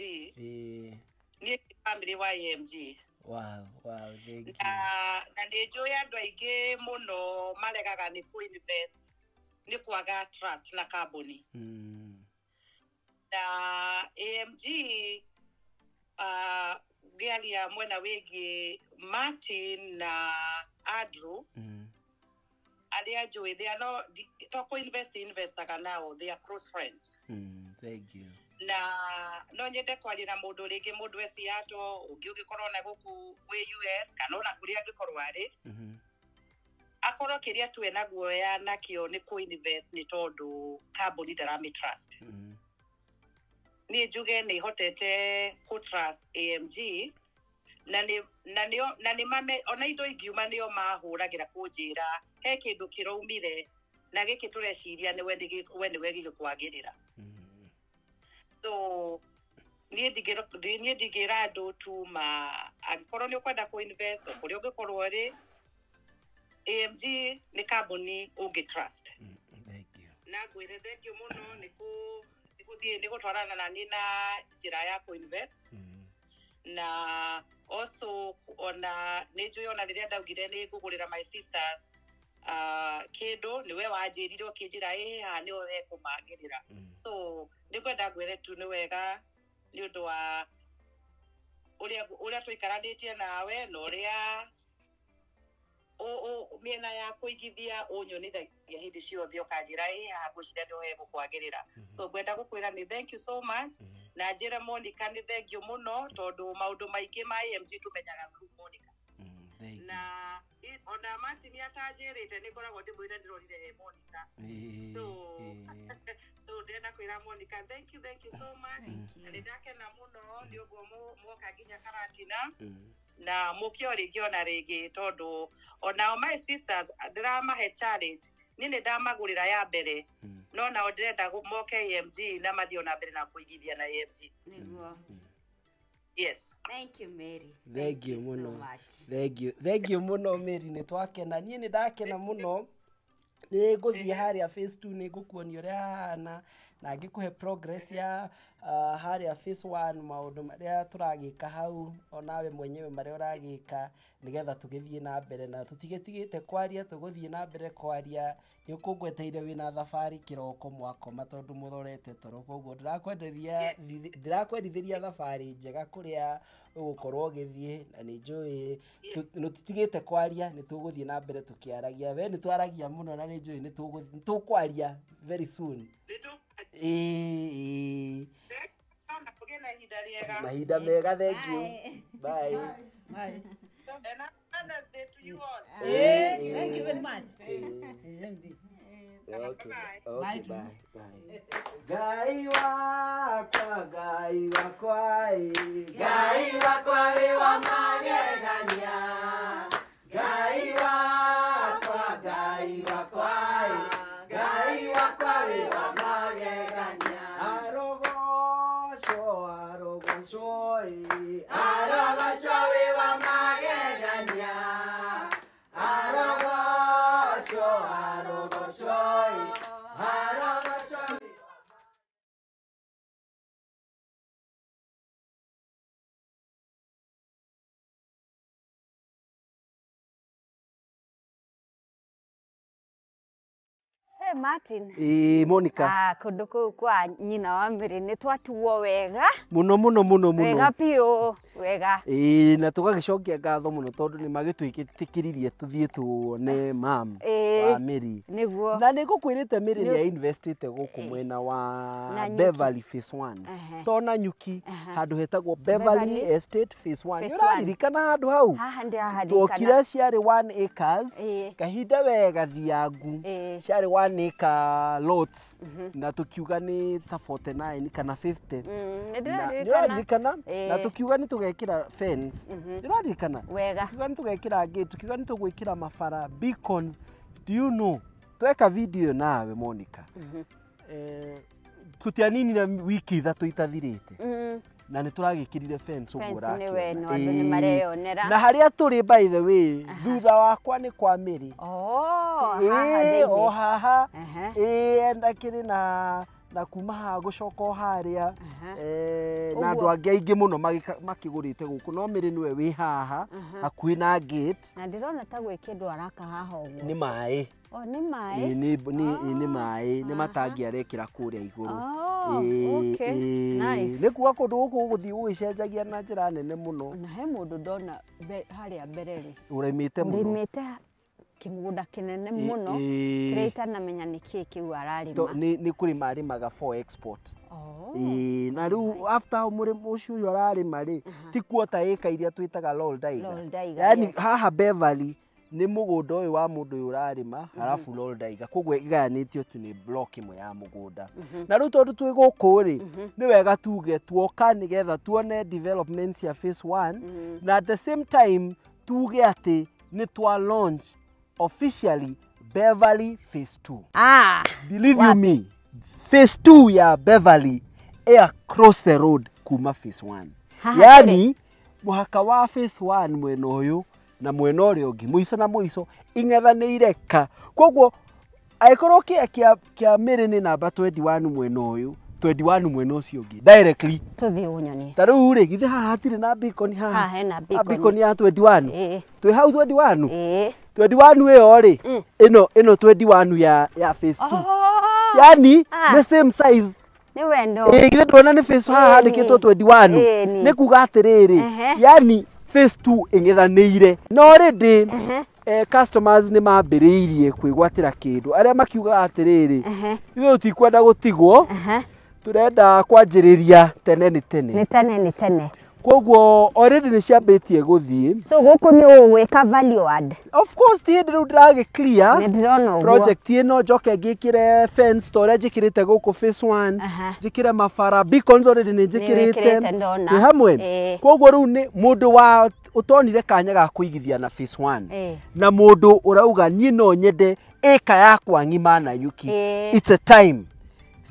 Niĩ family wa AMG. Wow, thank you. Na nĩ njũĩ andũ aingĩ mũno maregaga nĩ kũ invest nĩ kwaga trust na kambuni. Na AMG ngĩaria mwena wĩgiĩ Martin na Andrew, arĩa njũĩ they are not to kũ invest investaga nao, they are close friends. Thank you. Na no nyende kwaria na mũndũ rĩngĩ, mũndũ e Seattle, ũngĩ ũngĩkorwo na gũkũ gwĩ US kana ona kũrĩa angĩkorwo arĩ, akorwo kĩrĩa tuwe na guoya nakĩo nĩ kũ invest nĩ tondũ kambuni ndarami trust. Niĩ njuge nĩ hotete kũ trust AMG, na nĩ mame ona indo ingiuma nĩo mahũragĩra kũnjĩra he kĩndũ kĩraumire na gĩkĩ tũreciria nĩwe gĩgũkwagĩrĩra. So niĩ ndingĩra andũ tu ma angĩkorwo nĩ ũkwenda kũ invest kũrĩa ũngĩkorwo ũrĩ, AMG nĩ kambuni ũngĩ trust. Thank you. Na ngwĩre thank you mũno nĩ gũthiĩ nĩ gũtwarana na niĩ na njĩra ya kũ invest. Na also ona nĩ njũĩ ona rĩrĩa ndaugire nĩ ngũgũrĩra my sisters kĩndũ, nĩwe wanjĩrire ũkĩnjĩra ĩ haha nĩwe wekũmagĩrĩra. So nĩ ngwenda ngwĩre tu nĩ wega nĩ ũndũ wa ũrĩa tũikaranĩtie nawe na ũrĩa mĩena ya kũigithia ũnyonithagia hĩndĩ ciothe ũkanjĩra ĩ haha ngwĩciria nĩwe wegũkwagĩrĩra. So ngwenda gũkwĩra nĩ thank you so much. Na njĩre Monica nĩ thank you mũno tondũ maũndũ maingĩ ma AMG tũmenyaga through Monica. Na ona Martin atanjĩrĩte nĩ ngoragwo ndĩmwĩre ndĩrorire he Monica. So ndĩrenda kwĩra Monica thank you so much. Na nĩ ndakena mũno nĩ ũguo mwoka nginya Karatina. Na mũke o rĩngĩ ona rĩngĩ tondũ onao my sisters ndĩramahe challenge, niĩ nĩ ndamagũrĩra ya mbere, no nao ndĩrenda moke AMG na mathiĩ ona mbere na kũigithia na AMG. Nĩguo. Yes. Thank you Mary. Thank you so mũno. much. Thank you. Thank you mũno Mary, nĩ twakena. Niĩ nĩ ndakena mũno. Nĩ ngũthiĩ harĩa phase 2 nĩ ngũkuonia ũrĩa hahana na ngĩkũhe progress ya Harĩa phase 1 maũndũ marĩa tũragĩka hau onawe mwenyewe marĩa ũragĩka nĩgetha tũgĩthiĩ na mbere na tũtigĩtigĩte kwaria tũgũthiĩ na mbere kwaria nĩ ũkũngweteire wĩna thabarĩ kĩroko mwakoma tondũ mũrorete toro koguo ndĩrakwendithĩria thabarĩ njega kũrĩa ũgũkorwo ũgĩthiĩ na nĩ njũĩ tũtigĩte kwaria nĩ tũgũthiĩ na mbere tũkĩaragia we nĩ twaragia mũno na nĩ njũĩ nĩ tũkwaria very soon. Mahinda mega, thank you. Bye. Bye. And Mother's Day to you all. Thank you very much. Okay. Okay, bye. Bye. Ngai wakwa, Ngai wakwa, Ngai wakwa wĩ wa magegania. Ngai wakwa, Ngai wakwa, Ngai wakwa wĩ wa magegania. Arogocwo, arogocwo, arogocwo wĩ wa magegania. Arogocwo, arogocwo, arogocwo. Hey Martin. Monica. Kũndũ kũu kwa nyina wa Mary nĩ twatuo wega. Mũno mũno mũno mũno. Wega biũ, wega. Na tũgagĩcokia ngatho mũno tondũ nĩ magĩtwĩtĩkĩririe tũthiĩ tuone mam wa Mary. Nĩguo. Na nĩ ngũkwĩrĩte Mary nĩ investite gũkũ mwena wa Beverly Phase 1. To Nanyuki handũ hetagwo Beverly Estate Phase 1. Nĩ ũraririkana handũ hau? Haha ndĩraharirikana. Tuokire ciarĩ 1 acres. Kahinda wega thiangu. Ciarĩ 1 acre lots na tukiuga nĩ ta 49 kana 50. Nĩ ũraririkana? Na tukiuga nĩ tũgekĩra fence. Nĩ ũraririkana? Wega. Tukiuga nĩ tũgekĩra gate, tukiuga nĩ tũgwĩkĩra mabara, beacons. Do you know? Tweka video nawe Monica. Tũtianinire wiki ithatũ itathirĩte. Na nĩ tũragĩkĩrire fence ũguo ũrakĩona. Andũ nĩ mareyonera. Na harĩa tũrĩ by the way, thutha wakwa nĩ kwa Mary. Oh, haha. Ndakĩrĩ na kuma haha gũcoka o harĩa na andũ angĩ aingĩ mũno makĩgũrĩte gũkũ no Mary nĩwe wĩ haha hakuhĩ na gate. Na ndĩrona ta gwĩ kĩndũ araka haha ũguo. Nĩ maĩ. Oh, nĩ maĩ? Nĩ maĩ, nĩ matangi arekĩra kũrĩa igũrũ. Nice. Nĩ kuga kũndũ gũkũ gũgũthiĩ gũgĩcenjagia na njĩra nene mũno. Na he mũndũ ndona harĩa mbere rĩ. Ũrĩmĩte mũno. Ũrĩmĩte kĩmũgũnda kĩnene mũno kĩrĩa itanamenya nĩ kĩĩ kĩu ararĩma. Nĩ kũrĩma arĩmaga for export. Na rĩu after mũrĩmi ũcio ũyũ ararĩma rĩ, ti quarter acre iria twĩtaga Lolldaiga. Yaani haha Beverly nĩ mũgũnda ũyũ wa mũndũ ũyũ ũrarĩma halafu Lolldaiga koguo ĩgayanĩtio tu nĩ block ĩmwe ya mũgũnda. Na rĩu tondũ twĩ gũkũ rĩ, nĩ wega tuge tuoka nĩgetha tuone developments ya phase 1 na at the same time tuge atĩ nĩ twa launch officially Beverly Phase 2. Believe you me, Phase 2 ya Beverly ĩ across the road kuma Phase 1. Yani mũhaka wa Phase 1 mwena ũyũ na mwena ũrĩa ũngĩ mũico na mũico ing'ethanĩire ka. Koguo angĩkorwo kĩa Mary nĩ namba 21 mwena ũyũ, 21 mwena ũcio ũngĩ directly. Tũthiĩ ũnyonie. Ta rĩu rĩ, githĩ haha hatirĩ na beacon haha? Haha hena beacon. Beacon ya 21. Twĩ hau 21? 21 ĩyo rĩ, ĩno 21 ya Phase 2. Yani nĩ same size. Nĩ wendo. Githĩ ndũrona nĩ phase haha handĩkĩtwo 21. Nĩ kuga atĩrĩrĩ, yani Phase 2 ĩng'ethanĩire. No already customers nĩ mambĩrĩirie kwĩgwatĩra kĩndũ. Arĩa makiugaga atĩrĩrĩ, ithuĩ tũtikwenda gũtigwo, tũrenda kwanjĩrĩria tene nĩ tene. Nĩ tene nĩ tene. Koguo already nĩ ciambĩtie gũthiĩ. So gũkũ nĩ ũgwĩka value add. Of course ti hĩndĩ rĩu ndĩragĩ clear. Nĩ ndĩrona ũguo. Project ĩno njoke ngĩkĩre fence ta ũrĩa njĩkĩrĩte gũkũ phase 1. Njĩkĩre mabara, beacons already nĩ njĩkĩrĩte. Twĩ hamwe. Koguo rĩu nĩ mũndũ wa ũtonire kanya ga kũigithia na phase 1. Na mũndũ ũrauga niĩ no nyende ĩka yakwa ng'ima Nanyuki. It's a time.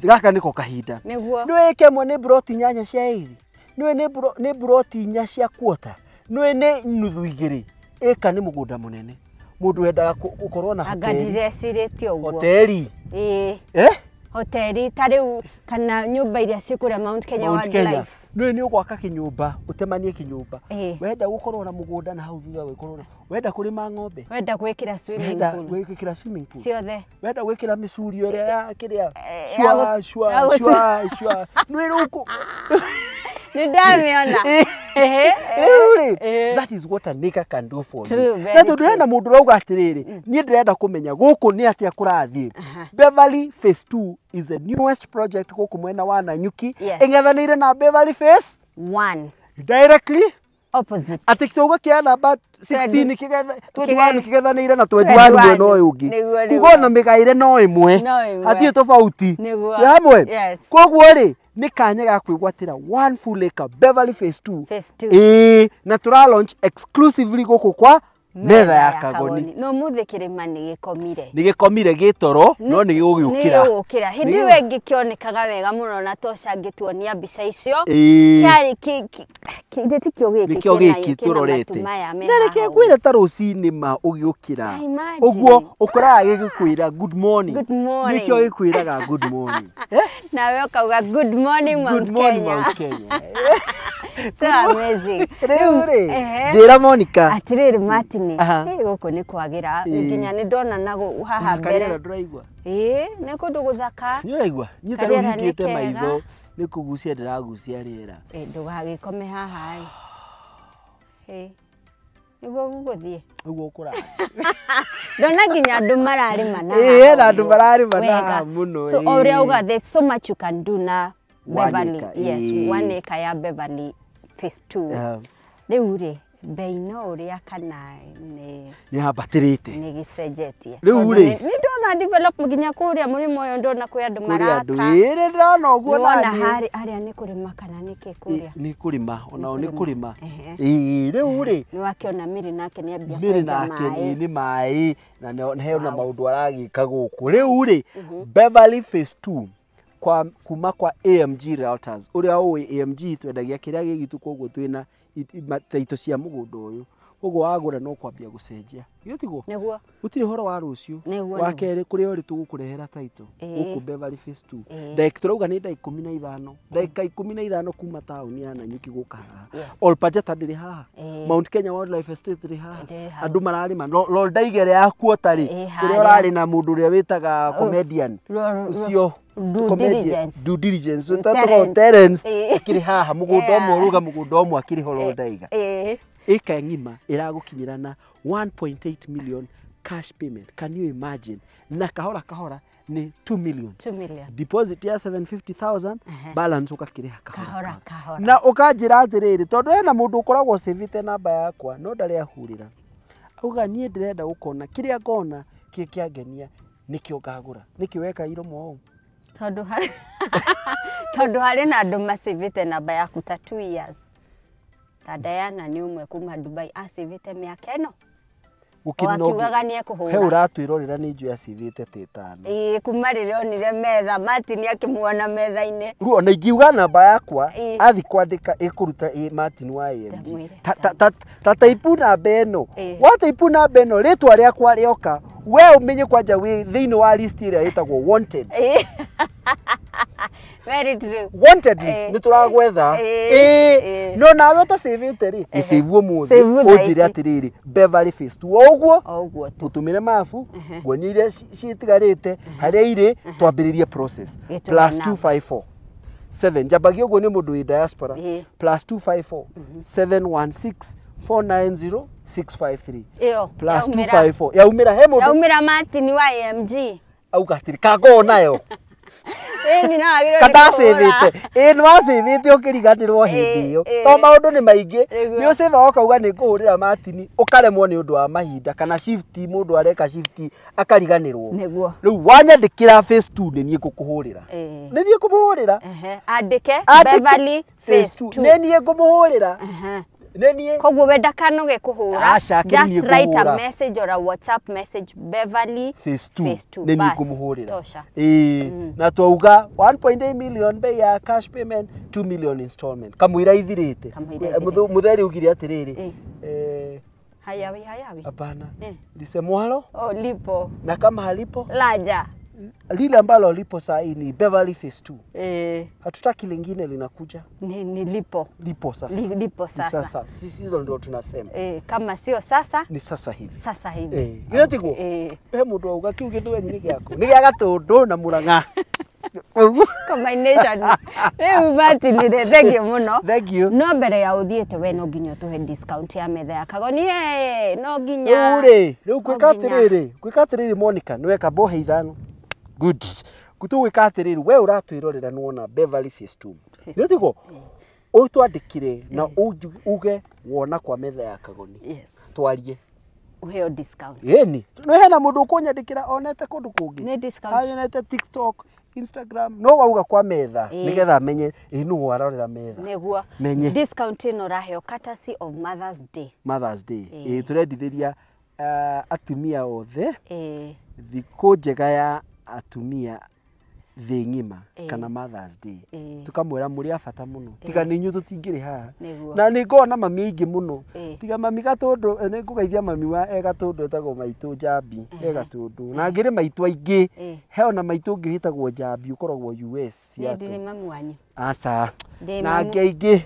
Gaka nĩko kahinda. Nĩguo. Nĩ ĩka ĩmwe nĩ broti 8 cia ĩrĩ. Nĩ broti 4 cia quarter. Nĩ nuthu igĩrĩ. Ĩka nĩ mũgũnda mũnene. Mũndũ wendaga gũkorwo na hoteli. Anga ndirecirĩtie ũguo. Hoteli. Hoteli ta rĩu kana nyũmba iria ciĩ kũrĩa Mount Kenya Wildlife. Nĩ nĩ ũgwaka kĩnyũmba, ũtemanie kĩnyũmba. Wenda gũkorwo na mũgũnda na hau thutha wĩkorwo na. Wenda kũrĩma ng'ombe. Wenda gwĩkĩra swimming pool. Wenda gwĩkĩra swimming pool. Ciothe. Wenda gwĩkĩra mĩcurio ĩrĩa ya kĩrĩa. Shua shua shua shua. Nĩ rũkũ. Nĩ ndamĩona. Rĩu that is what an acre can do for you. Na tondũ hena mũndũ ũrauga atĩrĩrĩ, niĩ ndĩrenda kũmenya gũkũ nĩ atĩa kũrathiĩ. Beverly Phase 2 is the newest project gũkũ mwena wa Nanyuki. Ĩng'ethanĩire na Beverly Phase 1. Directly opposite. Atĩ kĩũga kĩa namba 16 kĩgetha 21 kĩgethanĩire na 21 mwena ũyũ ũngĩ. Kuga ona mĩgaĩre no ĩmwe. Hatirĩ tofauti. Twĩ hamwe. Koguo rĩ nĩ kanya ga kwĩgwatĩra 1 full acre Beverly Phase 2. Ĩĩ, na tũra launch exclusively gũkũ kwa metha ya Kagoni. No mũthĩ kĩrĩma nĩ gĩkomire. Nĩ gĩkomire gĩtoro no nĩ gĩgũgĩũkĩra. Nĩ gĩgũkĩra. Hĩndĩ ĩyo ĩngĩ kĩonekaga wega mũno na Tosha angĩtuonia mbica icio. Kĩarĩ kĩ tikio gĩkĩ nĩkĩo gĩkĩ tũrorete. Na reke ngwĩre ta rũcinĩ ma ũgĩũkĩra. Ũguo ũkoraga gĩgĩkwĩra good morning. Nĩkĩo gĩkwĩraga good morning. Nawe ũkauga good morning Mount Kenya. Mount Kenya. So amazing. Rĩu rĩ, njĩra Monica. Atĩrĩrĩ Martin, gũkũ nĩ kwagĩra nginya nĩ ndona na haha mbere. Karĩera ndũraigua? Ĩĩ, nĩ kũndũ gũthaka. Nĩ ũraigua? Niĩ ta rĩu hingĩte maitho nĩ kũgucia ndĩragucia rĩera. Ndũgagĩkome haha ĩ. Nĩguo gũgũthiĩ. Ũguo ũkũrathiĩ. Ndona nginya andũ mararĩma na haha. Ĩĩ, hena andũ mararĩma na haha mũno. So o ũrĩa uga there's so much you can do na Beverly. Yes, 1 acre ya Beverly Phase 2. Rĩu rĩ, bei no ũrĩa kana nĩ yambatĩrĩte. Nĩ gĩcenjetie. Rĩu rĩ, nĩ ndona develop nginya kũrĩa mũrĩmo ũyũ ndona kwĩ andũ maraka. Ĩĩ, nĩ ndĩrona ũguo nani. Nĩwona harĩa nĩ kũrĩma kana nĩ kĩ kũrĩa? Nĩ kũrĩma, onao nĩ kũrĩma. Ĩĩ, rĩu rĩ, nĩ wakĩona Mĩrĩ nake nĩ ambia kwenja maĩ. Mĩrĩ nake nĩ maĩ na hena maũndũ aragĩka gũkũ. Rĩu rĩ, Beverly Phase 2 kwa kuma kwa AMG Realtors. Ũrĩa ũĩ AMG twendagia kĩrĩa gĩgitũ koguo twĩna taito cia mũgũnda ũyũ. Koguo wagũra no kwambia gũcenjia. Githĩ tiguo? Nĩguo. Gũtirĩ ũhoro wa rũciũ. Wa kerĩ kũrĩa ũrĩ tũgũkũrehera taito gũkũ Beverly Phase 2. Ndagĩka tũrauga nĩ ndagĩka 15. Ndagĩka 15 kuma taũni ya Nanyuki gũka haha. Olpajeta ndĩrĩ haha. Mount Kenya Wildlife Estate ndĩrĩ haha. Andũ mararĩma. Loldaigere ya kuota rĩ, kũrĩa ũrarĩ na mũndũ ũrĩa wĩtaga comedian. Ũcio due diligence. Terence akĩrĩ haha mũgũnda ũmwe ũruga mũgũnda ũmwe akĩrĩ ho Lolndaiga. Ĩka ng'ima ĩragũkinyĩra na 1.8 million cash payment. Can you imagine? Na kahora kahora nĩ 2 million. 2 million. Deposit ya 750,000, balance ũgakĩrĩha kahora kahora. Na ũkanjĩra atĩrĩrĩ, tondũ hena mũndũ ũkoragwo savĩte namba yakwa no ndarĩ ahũrĩra. Auga niĩ ndĩrenda gũkona kĩrĩa ngona kĩ kĩangenia nĩkĩo ngagũra. Nĩkĩ weka iromo ũũ? Tondũ harĩ na andũ macĩvĩte namba yaku ta 2 years. Ta Diana nĩ ũmwe kuma Dubai acĩvĩte mĩaka ĩno. Akiugaga nĩ ekũhũra. He ũratwĩrorera nĩ njũĩ acĩvĩte ta ĩtano. Ĩĩ, kuma rĩrĩa onire metha, Martin akĩmuona metha-inĩ. Rĩu ona ingiuga namba yakwa, athi kwandĩka ĩkũruta ĩ Martin wa AMG. Ta taipu namba ĩno. Wa taipu namba ĩno rĩtwa rĩakwa rĩoka, we ũmenye kwanja wĩ thĩinĩ wa list ĩrĩa ĩtagwo wanted. Very true. Wanted list nĩ tũragwetha. Ĩĩ, no nawe ũtacĩvĩte rĩ, nĩ save ũmũthĩ ũnjĩre atĩrĩrĩ Beverly Phase 2 o ũguo ũtũmĩre mabu nguonie iria citigarĩte harĩa irĩ twambĩrĩrie process. Plus 254 7 njambagia ũguo nĩ mũndũ wĩ diaspora. Plus 254 716 490 653. Ĩyo plus 254 yaumĩra he mũndũ yaumĩra Martin wa AMG auga atĩrĩ kangoo nayo. Kandacĩvĩte. Ĩĩ, nĩ wacĩvĩte ũkĩriganĩrwo hĩndĩ ĩyo. To maũndũ nĩ maingĩ. Nĩ ũcĩvaga ũkauga nĩ ngũhũrĩra Martin, ũkaremwo nĩ ũndũ wa mahinda kana shift, mũndũ areka shift akariganĩrwo. Nĩguo. Rĩu wanyandĩkĩra Phase 2 nĩ niĩ ngũkũhũrĩra. Nĩ niĩ ngũmũhũrĩra. Andĩke Beverly Phase 2. Nĩ niĩ ngũmũhũrĩra. Nĩ koguo we ndakanoge kũhũra. Just write a message or a WhatsApp message Beverly Phase 2 nĩ niĩ ngũmũhũrĩra. Ĩĩ, na twauga 1.8 million bei ya cash payment, 2 million installment. Kamũira ithirĩte. Mũtheri ugire atĩrĩrĩ, hayawi hayawi. Hapana. Lisemwalo? Oh, lipo. Na kama halipo? Laja. Lile ambalo lipo saa hii ni Beverly Phase 2. Hatutaki lingine linakuja. Ni lipo. Lipo sasa. Lipo sasa. Sasa sisi hizo ndio tunasema. Kama sio sasa ni sasa hivi. Sasa hivi. Githĩ tiguo? He mũndũ auga kiu gĩthweri nĩ gĩaku. Nĩ gĩa Gatũndũ na Mũrang'a. Combination. Rĩu Martin rĩ, thank you mũno. Thank you. No mbere ya ũthiĩte we no nginya ũtũhe discount ya metha ya Kagoni. No nginya. Rĩu rĩ, rĩu gwĩka atĩrĩrĩ, gwĩka atĩrĩrĩ Monica, nĩ weka mbohe 5. Good. Tũgwĩka atĩrĩrĩ, we ũratwĩrorera nĩwona Beverly Phase 2. Nĩ tiguo? Ũtwandĩkire na uge wona kwa metha ya Kagoni. Yes. Twarie. Uheo discount. Ĩni. No hena mũndũ ũkũnyandĩkĩra onete kũndũ kũngĩ. Nĩ discount. Anyonete TikTok, Instagram, no wauga kwa metha nĩgetha amenye ĩ nũ arorera metha. Nĩguo. Menye. Discount ĩno ũraheo courtesy of Mother's Day. Mother's Day. Ĩ tũrendithĩria atumia othe. Thikũ njega ya atumia thĩ ng'ima kana Mother's Day. Tukamwĩra mũrĩ a bata mũno. Tiga nĩ inyuĩ tũtingĩrĩ haha. Na nĩ ngoragwo na mami aingĩ mũno. Tiga mami Gatũndũ, nĩ ngũgeithia mami wa e Gatũndũ etagwo maitũ Njambi, e Gatũndũ. Na ngĩrĩ maitũ aingĩ. He ona maitũ ũngĩ wĩtagwo Njambi ũkoragwo US. Ndirĩ mami wanyu. Aca. Na angĩ aingĩ.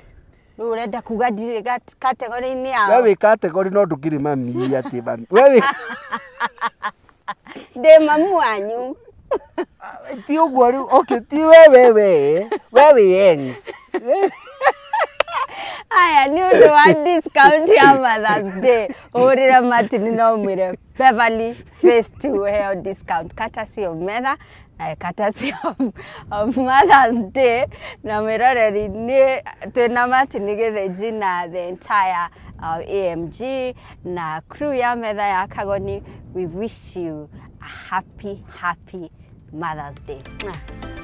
Rĩu ũrenda kuga ndirĩ category-inĩ yao. We wĩ category no ndũkĩrĩ mami atĩ mami. We wĩ Ndĩ mami wanyu. Ti ũguo rĩu, okay, ti we we wĩ ends. Aya, nĩ ũndũ wa discount ya Mother's Day, ũhũrĩre Martin na ũmwĩre Beverly Phase 2 ũheo discount courtesy of metha, courtesy of Mother's Day. Na mwĩroreri nĩ twĩna Martin Gĩthĩnji na the entire AMG na crew ya metha ya Kagoni. We wish you a happy, happy Mother's Day. Mwah.